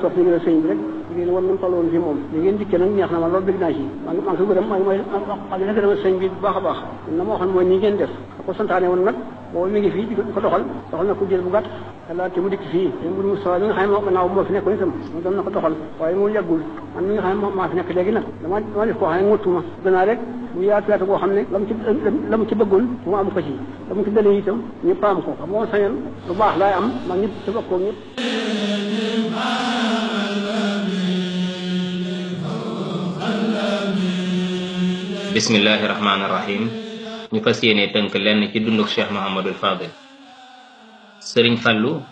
topp ñu sëñ bi rek ngeen war nañ toll woon fi moom li ngeen dikkee nag neex na ma loolu bëgg naa ci maa ngi ko gërëm mooy nekk dama sëñ bi bu baax a baax na ma waxoon mooy nii ngeen def ko santaane woon nag boobu mi ngi fii di ko doxal na ko jël bu gàtt yàlla te mu dikk fii mbir Moustapha mi nga xam ne moo gannaaw moo fi nekkoon itam moom doon na ko doxal waaye moom yàggul man mi nga xam ne maa fi nekk léegi nag dama def koo xam ne ngutuma gënaa rek mu yaatu boo xam ne la mu ci bëggoon mu am ko ci la mu ci dalee itam ñëpp am ko xam moo sañoon lu baax laay am maa ñëpp ci bokkoo ñëpp bismillahi rahmaani rahim ñu fas yéene tënk lenn ci dunduk Cheikh Mouhamadul Fadil. Sëriñ Fallu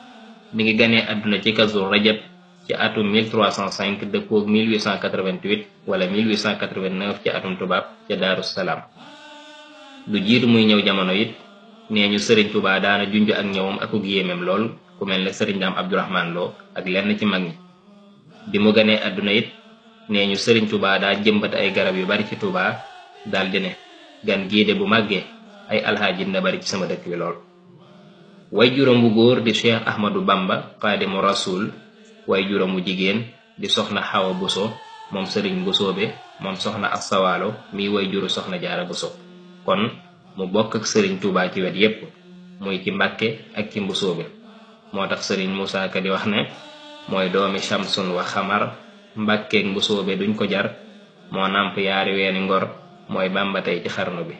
mi ngi ganee àdduna ci Kazu Rajab ci atum 1305 dëppoog 1888 wala 1889 ci atum tubaab ca Daaru Salaam. lu jiitu muy ñëw jamono it nee ñu Sëriñ Tuubaa daana junj ak ñëwam akuk yéemeem lool ku mel ne Sëriñ Daam Abdourahman Lo ak lenn ci mag ñi. bi mu ganee àdduna it nee ñu Sëriñ Tuubaa daa jëmbat ay garab yu bari ci Tuubaa daldi ne gan giide bu màggee ay alxaaji na bari ci sama dëkk bi lool. way juróom bu góor di Cheikh Ahmadou Bamba Xaadimu Rasuul, way juróom bu jigéen di soxna Xawa Buso moom Sëriñ Busoobe moom soxna Assawaalo mi way juru soxna Jaara Buso. kon mu bokk ak Sëriñ Tuubaa ci wet yépp muy ci Mbàkke ak ci Mbusoobe. moo tax Sëriñ Musaa Ka di wax ne mooy doomi Shamsun wa Xamar, Mbàkkeek Mbusoobe duñ ko jar, moo nàmp yaari weeni ngor mooy Bàmba tey ci xarnu bi.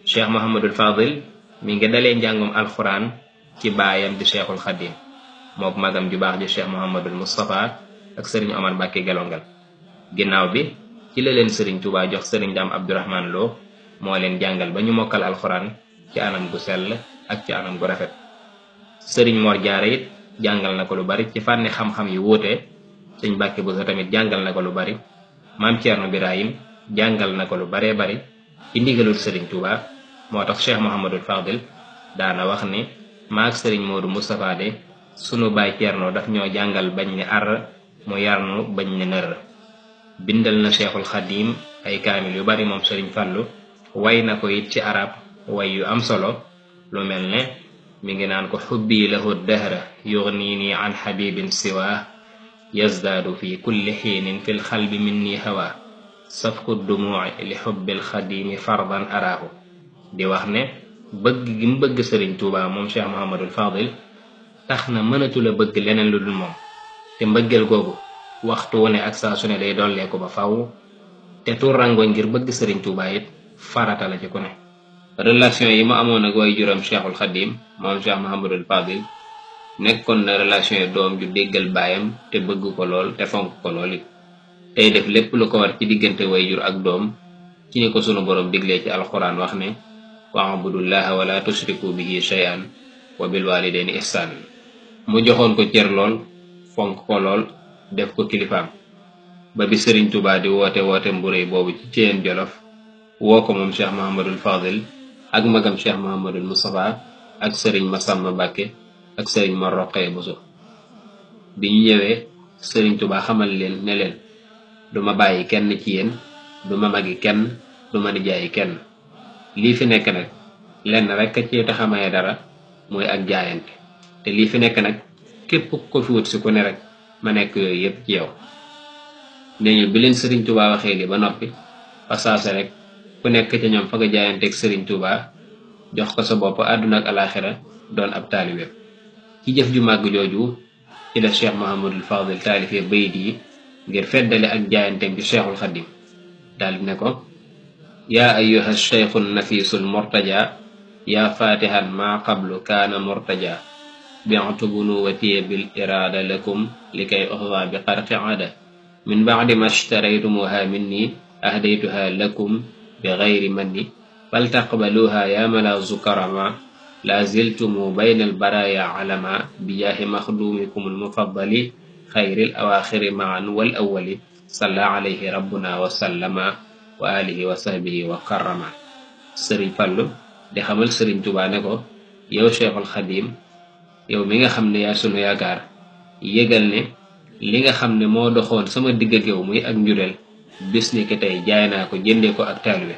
Cheikh Mouhamadul Fadil mi ngi dalee njàngum alxuraan ci baayam di Cheikhul Xadim mook magam ju baax ji Cheikh Mouhamadul Moustapha ak Sëriñ Omar Mbàkke Gelongal. ginnaaw bi ci la leen Sëriñ Tuubaa jox Sëriñ Daam Abdourahman Lo moo leen jàngal ba ñu mokkal alxuraan ci anam gu sell ak ci anam gu rafet. Sëriñ Mor Jaara it jàngal na ko lu bari ci fànni xam-xam yu wuute. Sëñ Mbàkke Buso tamit jàngal na ko lu bari. Maam Ceerno Birahim jàngal na ko lu baree bari ci ndigalul Sëriñ Tuubaa. moo tax Cheikh Mouhamadul Fadil daana wax ni maak Sëriñ Moodu Moustapha de sunu baay Ceerno daf ñoo jàngal bañ ni ar mu yarnu bañ ni nër. bindal na Cheikhul Xadim ay kaamil yu bari moom Sëriñ Fallu way na ko it ci arab way yu am solo lu mel ne mi ngi naan ko xubbi lahu dahra yugnini an xabibin siwa yazdaadu fi kulli xiinin fil xalbi minni hawa safku dumuuci li xubbil xadimi fardan araahu. di wax ne bëgg gi mu bëgg Sëriñ Tuubaa moom Cheikh Mouhamadul Fadil tax na mënatula bëgg leneen lu dul moom te mbëggeel googu waxtu wu ne ak saa su ne day dollee ko ba faw te tuur rangoñ ngir bëgg Sëriñ Tuubaa it farata la ci ku ne. relation yi mu amoon ak way juróom Cheikhul Xadim moom Cheikh Mouhamadul Fadil nekkoon na relation yi doom ju déggal baayam te bëgg ko lool te fonk ko lool it tey def lépp lu ko war ci diggante way jur ak doom ci ni ko sunu borom diglee ci alxuraan wax ne wa'budullaha wala tushriku bihi shay'an wa bil walidayni ihsan. mu joxoon ko cër lool fonk ko lool def ko kilifaam ba bi Sëriñ Tuubaa di woote mburéy boobu ci Ceyeen Jolof woo ko moom Cheikh Mouhamadul Fadil ak magam Cheikh Mouhamadul Moustapha ak Sëriñ Masamba Mbàkke ak Sëriñ Mor Roqee Buso. bi ñu ñëwee Sëriñ Tuubaa xamal leen ne leen duma bàyyi kenn ci yéen duma magi kenn duma nijaayi kenn. lii fi nekk nag lenn rek ci taxamaye dara mooy ak jaayante te lii fi nekk nag képp ko fi wut si ku ne rek ma nekk yooyu yépp ci yow. nee ñu bi leen Sëriñ Tuubaa waxee li ba noppi pasaase rek ku nekk ci ñoom fa nga jaayanteeg Sëriñ Tuubaa jox ko sa bopp àdduna ak alaaxira doon ab taalibeem. ci jëf ju màgg jooju ci la Cheikh Mouhamadul Fadil taalifee bayit yi ngir feddale ak jaayanteeg ju Cheikhul Xadim daal di ne ko yaa ayyuha cheikhu nafisul murtaja yaa fatihan ma qablu kaana murtaja bi'tu bunuwati bil irada lakum likay uxda bi xarqi aada min ba'di ma ishtaraytumuha minni ahdaytuha lakum bi gayri manni fal taqbaluha ya malazu karama la ziltumu bayna al baraya alama bi jaahi maxdumikum al mufaddali xayril awaaxiri maan wal awwali salla alayhi rabbuna wa sallama wa alihi wa sahbihi wa karrama. sëriñ Fallu di xamal sëriñ Tuubaa ne ko yow Cheikhul Xadim yow mi nga xam ne yaa sunu yaakaar yëgal ne li nga xam ne moo doxoon sama digg ak yow muy ak njureel bis ni ki tey jaay naa ko jëndee ko ak taalibe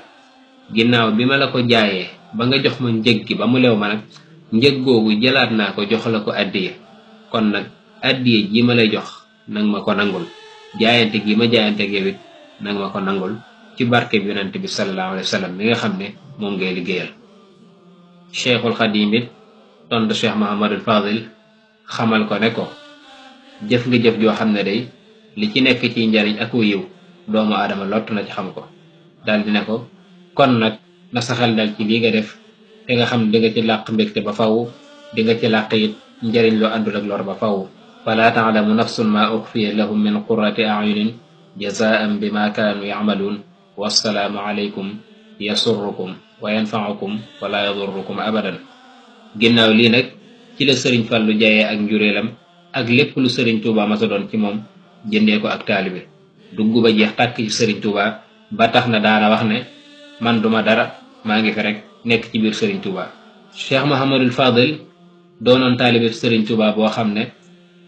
ginnaaw bi ma la ko jaayee ba nga jox ma njëg gi ba mu lew ma nag njëg googu jëlaat naa ko jox la ko addiye kon nag addiye ji ma lay jox nang ma ko nangul jaayante gi ma jaayante ak yow it nang ma ko nangul ci barke bi yonent bi sallallahu alayhi wa sallam mi nga xam ne moom ngay liggéeyal. Cheikhul Xadim it tontu Cheikh Mouhamadul Fadil xamal ko ne ko jëf nga jëf joo xam ne day li ci nekk ci njariñ ak yiw doomu aadama lott na ci xam ko daal di ne ko kon nag na saxal dal ci lii nga def te nga xam ne di nga ci làq mbégte ba faw di nga ci làq it njariñ loo àndul ak lor ba faw fala taalamu nafsun ma uxfiya lahum min qurrati ayunin jazaan bima kaanu yacmaluun wassalaamu alaykum yasurrukum wa yanfaukum wala yadurrukum abadan. ginnaaw lii nag ci la sëriñ Fallu jaayee ak njureelam ak lépp lu sëriñ Tuubaa masa doon ci moom jëndee ko ak taalibe dugg ba jeex tàkk ci sëriñ Tuubaa ba tax na daana wax ne man duma dara maa ngi fi rek nekk ci biir sëriñ Tuubaa. Cheikh Mouhamadul Fadil doonoon taalibe sëriñ Tuubaa boo xam ne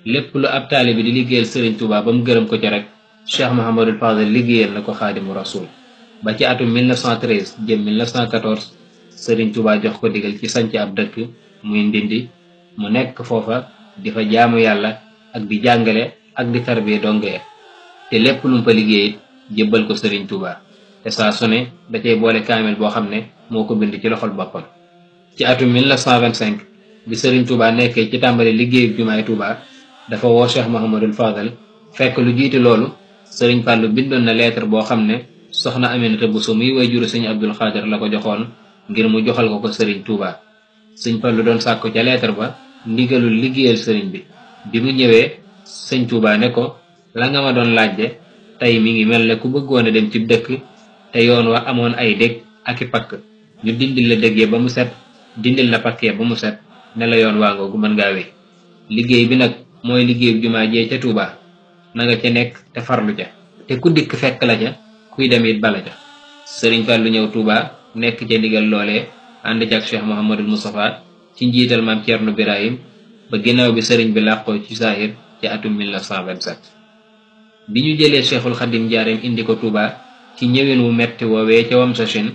lépp lu ab taalibe di liggéeyal sëriñ Tuubaa ba mu gërëm ko ci rek Cheikh Mouhamadul Fadil liggéeyal na ko Xaadimu Rasuul ba ci atum 1913 jëm 1914 sëriñ Tuubaa jox ko digal ci sanc ab dëkk muy Ndindi mu nekk foofa di fa jaamu yàlla ak di jàngale ak di tarbiya donge te lépp lu mu fa liggéey jébbal ko sëriñ Tuubaa te saa su ne da cay boole kaamil boo xam ne moo ko bind ci loxol boppam. ci atum 1925 bi sëriñ Tuubaa nekkee ci tàmbali liggéeyu jumaay Tuubaa dafa woo Cheikh Mouhamadul Fadal fekk lu jiitu loolu sëriñ Fallu bindoon na lettre boo xam ne soxna Aminata Buso muy wayjuru sëñ Abdul Xaadir la ko joxoon ngir mu joxal ko sëriñ Tuubaa. sëñ Fallu doon sàkku ca lettre ba ndigalul liggéeyal sëriñ bi mu ñëwee sëñ Tuubaa ne ko la nga ma doon laajte tey mi ngi mel ne ku bëggoon a dem ci dëkk te yoon wa amoon ay dég ak i pakk ñu dindil la déggee ba mu set dindil la pakkee ba mu set ne la yoon waa ngoogu mën ngaa wéy liggéey bi nag mooy liggéeyu jumaa jee ca Tuubaa na nga ca nekk te farlu ca te ku dikk fekk la ca kuy dem it bala ca. sëriñ Fallu ñëw Tuubaa nekk ca ndigal loolee ànd ci ak Cheikh Mouhamadul Moustapha ci njiital maam Cerno Birahim ba ginnaaw bi sëriñ bi làqoo ci saahir ci atum 1927. bi ñu jëlee Cheikhul Xadim njaareem indi ko Tuubaa ci ñëwin wu metti woowee ca Wamsachin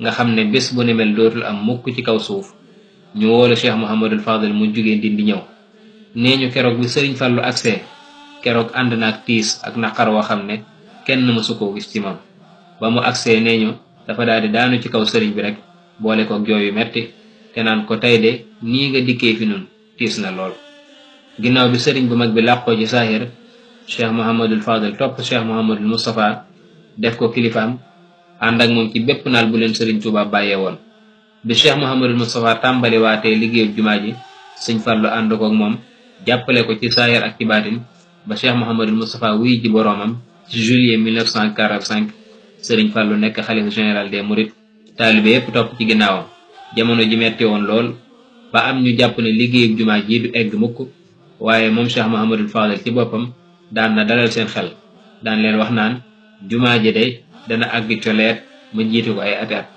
nga xam ne bés bu ne mel dootul am mukk ci kaw suuf ñu woolu Cheikh Mouhamadul Fadil mu jugee Ndindi ñëw nee ñu keroog bi sëriñ Fallu agsee keroog ànd na ak tiis ak naqar woo xam ne kenn mësu koo gis ci moom ba mu agsee nee ñu dafa daal di daanu ci kaw sëriñ bi rek boole ko jooy yu metti te naan ko tey de nii nga dikkee fi nun tiis na lool. ginnaaw bi sëriñ bu mag bi làqoo ci saahir Cheikh Mouhamadul Fadil topp Cheikh Mouhamadul Moustapha def ko kilifaam ànd ak moom ci bépp naal bu leen sëriñ Tuubaa bàyyee woon. bi Cheikh Mouhamadul Moustapha tàmbali waatee liggéeyu jumaa ji sëñ Fallu ànd ko ak moom jàppale ko ci saahir ak ci baatin ba Cheikh Mouhamadul Moustapha wuy ji boroomam ci juillet 1945 sëriñ Fallu nekk xalifa général des Mourides taalibe yépp topp ci ginnaawam. jamono ji metti woon lool ba am ñu jàpp ne liggéeyu jumaa ji du egg mukk waaye moom Cheikh Mouhamadul Fadil ci boppam daan na dalal seen xel daan leen wax naan jumaa ji de dana àgg coleet ma jiitu ko ay ati at.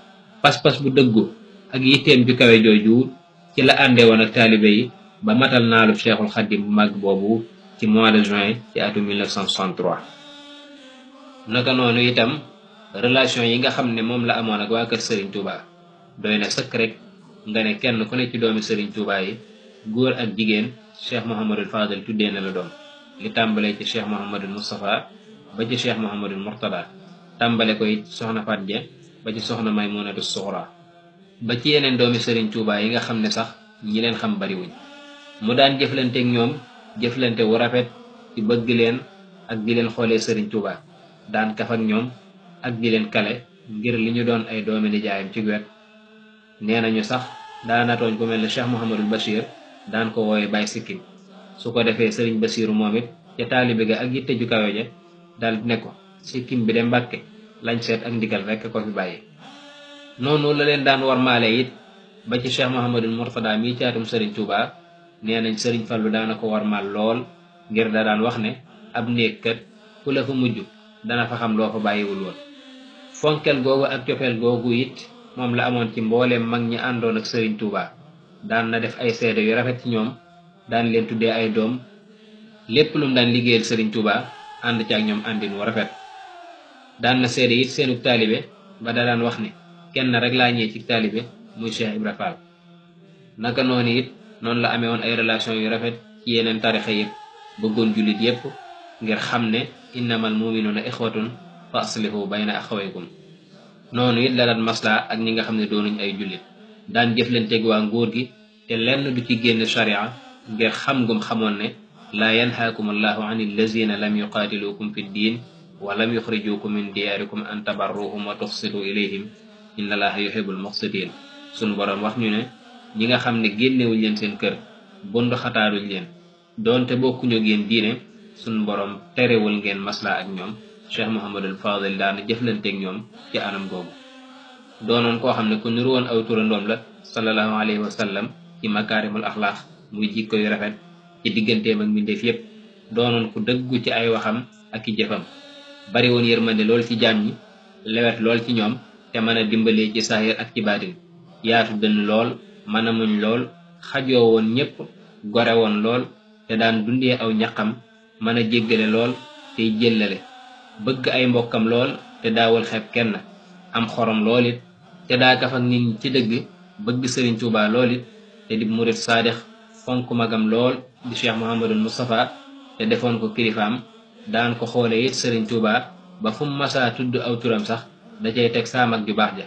pas-pas bu dëggu ak yitteem ju kawe jooju ci la àndee woon ak taalibe yi ba matal naalu Cheikhul Xadim bu mag boobu ci mois de juin ci atum 1963. naka noonu itam relation yi nga xam ne moom la amoon ak waa kër Serigne Touba doy na sëkk rek nga ne kenn ku ne ci doomi Serigne Touba yi góor ak jigéen Cheikh Mouhamadul Fadil tuddee na la doom li tàmbalee ci Cheikh Mouhamadul Moustapha ba ci Cheikh Mouhamadul Mourtada tàmbale ko it soxna Fatja ba ci soxna Maymunatu Suxra ba ci yeneen doomi Serigne Touba yi nga xam ne sax ñi leen xam bariwuñ mu daan jëflanteek ñoom jëflante wu rafet ci bëgg leen ak di leen xoolee Serigne Touba daan kaf ak ñoom ak di leen kale ngir li ñu doon ay doomi nijaayam ci wet. nee nañu sax daana tooñ ku mel ne Cheikh Mouhamadul Bachir daan ko wooye Baay Sikkim su ko defee Serigne Bachiru moom it ca taalibe ga ak yitte ju kawe ja dal ne ko sikkim bi de Mbàkke lañ seet ak ndigal rekk ko fi bàyyi. noonu la leen daan warmaale it ba ci Cheikh Mouhamadul Mourtada mii caatum Serigne Touba nee nañ Serigne Fallu daana ko warmaal lool ngir da daan wax ne ab néeg kat ku la fa mujj dana fa xam loo fa bàyyiwul woon. fonkel googu ak cofeel googu it moom la amoon ci mbooleem mag ñi àndoon ak Serigne Touba daan na def ay seede yu rafet ci ñoom daan leen tuddee ay doom lépp lu mu daan liggéeyal Serigne Touba ànd ci ak ñoom àndin wu rafet daan na seede it seenu taalibe ba da daan wax ne kenn rek laa ñëwee ci taalibe muy Cheikh Ibra Fall naka noonu it noonu la amee woon ay relation yu rafet ci yeneen tarixa yëpp bëggoon jullit yépp ngir xam ne innamal mu'minuna ixwatun fa aslihu bayna axawaykum noonu it la daan maslaa ak ñi nga xam ne doonuñ ay jullit daan jëflanteeg waa nguur gi te lenn du ci génn sharia ngir xam gum xamoon ne laa yanhaakum allahu an allazina lam yuqaatilukum fi ddin wa lam yuxrijukum min diyaarikum an tabarruhum wa tuxsitu ilayhim inna allaha yuhibbul muqsitin sunu boroom wax ñu ne ñi nga xam ne génnewuñ leen seen kër bund xataaruñ leen doonte bokkuñu ngeen diine sunu boroom terewul ngeen maslaa ak ñoom Cheikh Mouhamadul Fadil daana jëflanteeg ñoom ci anam googu doonoon koo xam ne ku nuru woon aw turandoom la sallallahu alayhi wa sallam ci makaarimul axlaaq muy jikko yu rafet ci digganteem ak mbindeef yépp doonoon ku dëggu ci ay waxam ak i jëfam bari woon yërmande lool ci jaam ñi lewet lool ci ñoom te mën a dimbalee ci saahir ak ci baatin yaatu dënn lool mën a muñ lool xajoo woon ñépp gore woon lool te daan dundee aw ñaqam mën a jéggale lool tey jéllale bëgg ay mbokkam lool te daawul xeeb kenn am xorom lool it te daa kaf ak nit ñi ci dëgg bëgg Serigne Touba lool it te di murit saadix fonk magam lool di Cheikh Mouhamadul Moustapha te defoon ko kilifaam daan ko xoole it Serigne Touba ba fu mu masaa tudd aw turam sax da cay teg saa mag ju baax ja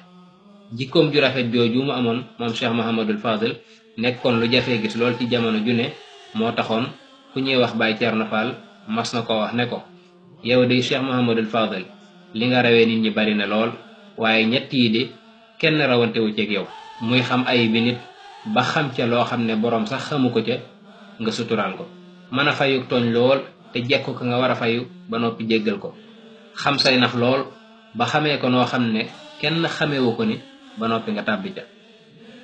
jikkoom ju rafet jooju mu amoon moom Cheikh Mouhamadul Fadil nekkoon lu jafee gis lool ci jamono ju ne moo taxoon ku ñuy wax Baye Thierno Fall mas na ko wax ne ko yow de Cheikh Mouhamadul Fadil li nga rawee nit ñi bari na lool waaye ñett yi de kenn rawantewu ceeg yow muy xam ay bi nit ba xam ca loo xam ne boroom sax xamu ko ca nga suturaal ko mën a fayu tooñ lool te jekk ko nga war a fayu ba noppi jéggal ko xam say nax lool ba xamee ko noo xam ne kenn xamewu ko ni ba noppi nga tàbbi ca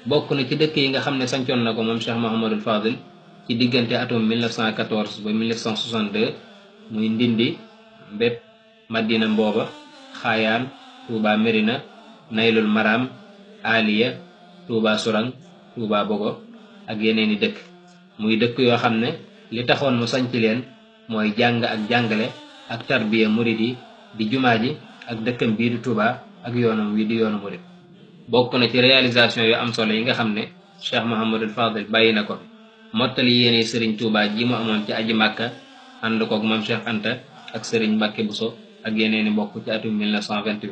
bokk na ci dëkk yi nga xam ne sancoon na ko moom Cheikh Mouhamadul Fadil ci diggante atum 1914 ba 1962 muy Ndindi Mbépp Madina Mbooba Xaayaan Touba Mérina Naylul Maram Aliya Touba Surang Touba Bogo ak yeneeni dëkk muy dëkk yoo xam ne li taxoon mu sanc leen mooy jàng ak jàngale ak tarbiya murid yi di jumaa ji ak dëkkam bii di Touba ak yoonam wi di yoonu murid bokk na ci réalisation yu am solo yi nga xam ne Cheikh Mouhamadul Fadil bàyyi na ko mottali yéene Serigne Touba ji mu amoon ci aji Màkka ànd koog moom Cheikh Anta ak Serigne Mbacke Bousso ak yeneeni mbokk ci atum 1928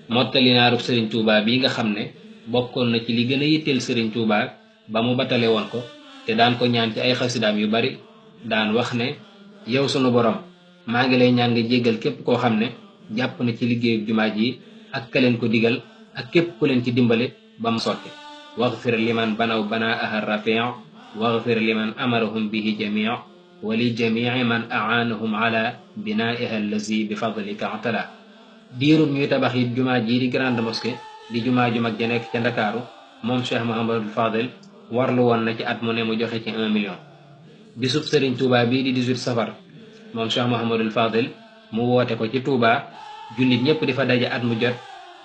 mottali naarub Serigne Touba bii nga xam ne bokkoon na ci li gën a yitteel Serigne Touba ba mu batale woon ko te daan ko ñaan ci ay xasidaam yu bari daan wax ne yow sunu borom maa ngi lay ñaan nga jéggal képp koo xam ne jàpp na ci liggéeyu jumaa ji ak ka leen ko digal ak képp ku leen ci dimbale ba mu sotti waghfir liman banaw banaaha rafi' waghfir liman amarahum bihi jami' wa li jami'i man a'anahum ala binaa'iha allazi bi fadlika atala diirub ñuy tabax yi jumaa ji di grande mosquée di jumaa ju mag ja nekk ca Ndakaaru moom Cheikh Mouhamadul Fadil warlu woon na ci at mu ne mu joxe ci 1 million bisub Serigne Touba bii di 18 safar moom Cheikh Mouhamadul Fadil mu woote ko ci Touba jullit ñëpp di fa daje at mu jot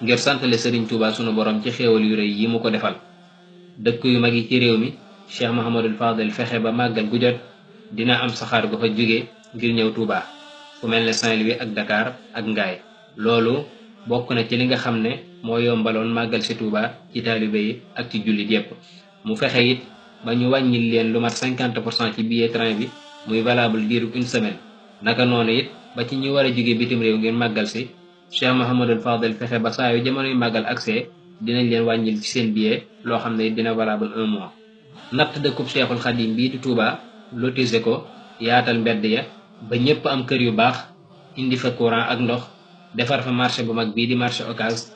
ngir santale Serigne Touba sunu borom ci xéewal yu rëy yi mu ko defal dëkk yu mag yi ci réew mi Cheikh Mouhamadul Fadil fexe ba màggal gu jot dina am saxaar gu fa jóge ngir ñëw Touba fu mel ne Saint-Louis ak Dakar ak Ngaye loolu bokk na ci li nga xam ne moo yombaloon màggal si Touba ci taalibe yi ak ci jullit yépp mu fexe it ba ñu wàññil leen lu mat 50% ci billet train bi muy valable diiru une semaine naka noonu it ba ci ñi war a jóge bitim réew ngir màggal si Cheikh Mouhamadul Fadil fexe ba saa yu jamonoy màggal accès dinañ leen wàññil ci seen billet loo xam ne dina valable 1 mois natt dëkkub Cheikhul Khadim bii di Touba lotise ko yaatal mbedd ya ba ñëpp am kër yu baax indi fa courant ak ndox defar fa marché bu mag bii di marché Ocass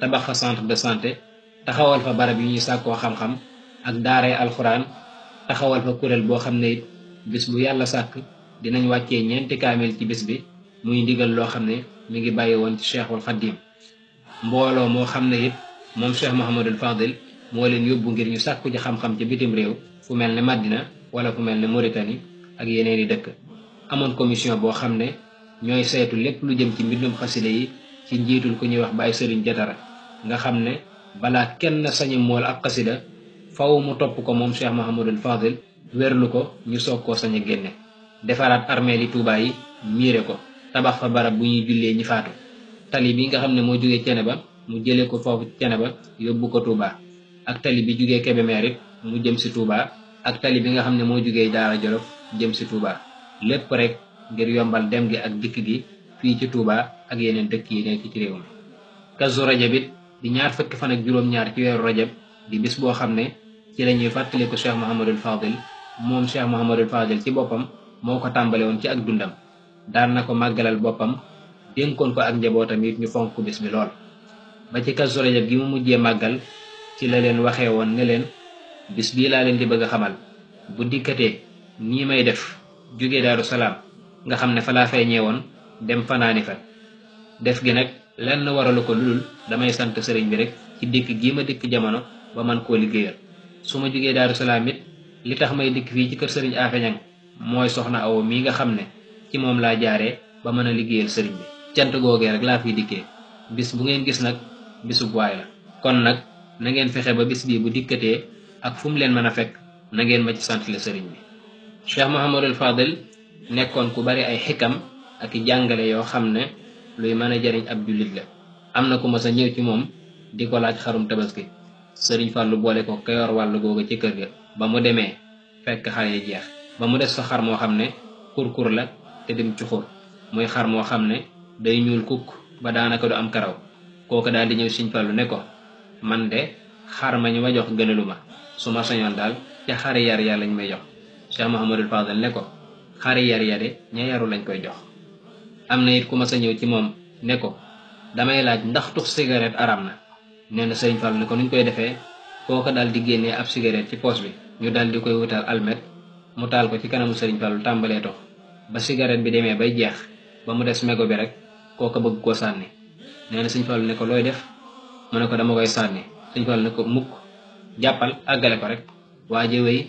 tabax fa centre de santé taxawal fa barab yu ñuy sàkkoo xam-xam ak daaray alxuraan taxawal fa kuréel boo xam ne it bis bu yàlla sàkk dinañ wàccee 4 kaamil ci bis bi muy ndigal loo xam ne mi ngi bàyyi woon ci Cheikhul Khadim mbooloo moo xam ne it moom Cheikh Mouhamadul Fadil moo leen yóbbu ngir ñu sàkku ci xam-xam ci bitim réew fu mel ne Madina wala fu mel ne Mauritanie ak yeneeni dëkk amoon commission boo xam ne ñooy saytu lépp lu jëm ci mbindum xasida yi ci njiitul ku ñuy wax Baye Serigne Jatara nga xam ne balaa kenn sañu mool ak xasida faw mu topp ko moom Cheikh Mouhamadul Fadil wérlu ko ñu soog koo sañ a génne defaraat armée li Touba yi miire ko tabax fa barab bu ñuy jullee ñi faatu tali bi nga xam ne moo jógee Ceneba mu jëlee ko foofu Ceneba yóbbu ko Touba ak tali bi jógee Kébémer it mu jëm si Touba ak tali bi nga xam ne moo jógee Daara Jolof jëm si Touba lépp rek ngir yombal dem gi ak dikk gi fii ci Touba ak yeneen dëkk yi nekk ci réew mi. Kazu Rajab it di ñaar fukki fan ak juróom-ñaar ci weeru Rajab di bis boo xam ne ci la ñuy fàttaliku Cheikh Mouhamadul Fadil moom Cheikh Mouhamadul Fadil ci boppam moo ko tàmbale woon ci ak dundam daan na ko màggalal boppam dénkoon ko ak njabootam it ñu fonk bis bi lool. ba ci Kazu Rajab gi mu mujjee màggal ci la leen waxee woon ne leen bis bii laa leen di bëgg a xamal bu dikkatee nii may def jóge Daaru Salaam nga xam ne fa laa feeñee woon dem fanaani fa def gi nag lenn waralu ko ludul damay sant sëriñ bi rek ci dikk gii ma dikk jamono ba man koo liggéeyal su ma jógee Daaru Salaam it li tax may dikk fii ci kër sëriñ Afe Ñang mooy soxna Awa mii nga xam ne ci moom laa jaaree ba mën a liggéeyal sëriñ bi cant googee rek laa fiy dikkee bis bu ngeen gis nag bisub waay la kon nag na ngeen fexe ba bis bii bu dikkatee ak fu mu leen mën a fekk na ngeen ma ci sant le sëriñ bi. Cheikh Mouhamadul Fadil nekkoon ku bari ay xikam ak i jàngale yoo xam ne luy mën a jariñ ab jullit la am na ku ma sa ñëw ci moom di ko laaj xarum tabaski sëriñ Fàllu boole ko ka yor wàllu googu ci kër ga ba mu demee fekk xar yi jeex ba mu des fa xar moo xam ne kurkur la te dim ci xur muy xar moo xam ne day ñuul kukk ba daanaka du am karaw kooku daal di ñëw sëriñ Fàllu ne ko man de xar ma ñu ma jox gënalu ma su ma sañoon daal ca xari yar ya lañ may jox Cheikh Mouhamadul Fadil ne ko xari yar ya de ña yaru lañ koy jox. am na it ku ma sa ñëw ci moom ne ko damay laaj ndax tux cigarette aram na nee na sëriñ Fall ne ko nuñ koy defee kooka daal di génnee ab cigarette ci poos bi ñu daal di koy wutal almet mu taal ko ci kanamu sëriñ Fall tàmbalee tox ba cigarette bi demee bay jeex ba mu des mégo bi rek kooka bëgg koo sànni nee na sëriñ Fall ne ko looy def mu ne ko dama koy sànni sëriñ Fall ne ko mukk jàppal àggale ko rek waa jëwéy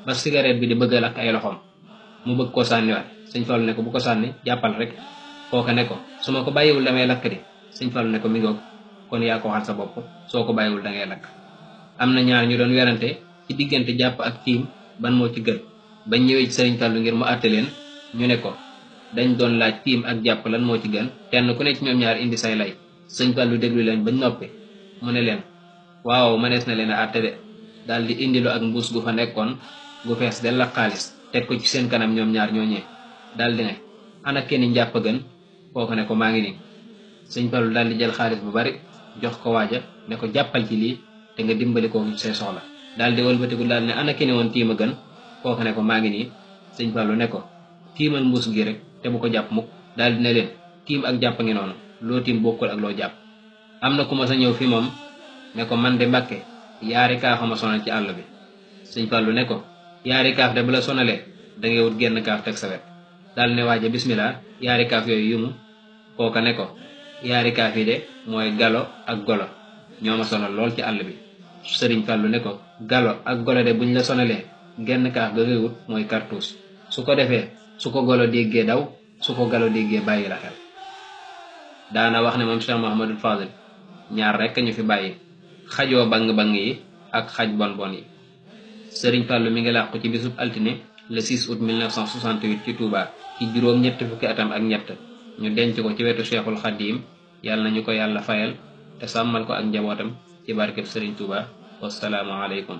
ba cigarette bi di bëgg a lakk ay loxoom mu bëgg koo sànniwaat sëriñ Fall ne ko bu ko sànni jàppal rek kooka ne ko su ma ko bàyyiwul damay lakk di sëñ Fallu ne ko mi ngoog kon yaa ko waxal sa bopp soo ko bàyyiwul da ngay lakk. am na ñaar ñu doon werante ci diggante jàpp ak tiim ban moo ci gën bañ ñëwee ci sëriñ Fallu ngir mu àtte leen ñu ne ko dañ doon laaj tiim ak jàpp lan moo ci gën kenn ku ne ci ñoom ñaar indi say lay sëñ Fallu déglu leen bañ noppi mu ne leen waaw mënees na leen a àtte de daal di indilu ak mbuus gu fa nekkoon gu fees del la xaalis teg ko ci seen kanam ñoom ñaar ñooñee daal di ne ana kenn njàpp gën kooku ne ko maa ngi nii sëñ Fallu daal di jël xaalis bu bari jox ko waaja ne ko jàppal ci lii te nga dimbali ko say soxla daal di wëlbatiku daal ne ana kenn woon tiima gën kooku ne ko maa ngi nii sëñ Fallu ne ko tiimal mbuus gi rek te bu ko jàpp mukk daal di ne leen tiim ak jàpp ngi noonu loo tiim bokkul ak loo jàpp. am na ku ma sa ñëw fi moom ne ko man de Mbàkke yaari kaafa ma sonal ci àll bi sëñ Fallu ne ko yaari kaaf de bu la sonalee da ngay wut genn kaaf teg sa wet daal ne waaja bismillah yaari kaaf yooyu yumu kooka ne ko yaari kaaf yi de mooy galo ak golo ñoo ma sonal lool ci àll bi sëriñ Fallu ne ko galo ak golo de buñ la sonalee genn kaaf ga ngay wut mooy cartouche su ko defee su ko golo déggee daw su ko galo déggee bàyyi la xel. daana wax ne moom Cheikh Mouhamadul Fadil ñaar rekk ñu fi bàyyi xajoo bang-bang yi ak xaj bon bon yi. sëriñ Fallu mi ngi làqu ci bisub altine le 6 août 1968 ci Touba ci juróom ñetti fukki atam ak ñett ñu denc ko ci wetu Cheikhul Khadim yàlla nañu ko yàlla fayal te sàmmal ko ak njabootam ci barkeb sëriñ Touba wassalaamu aleykum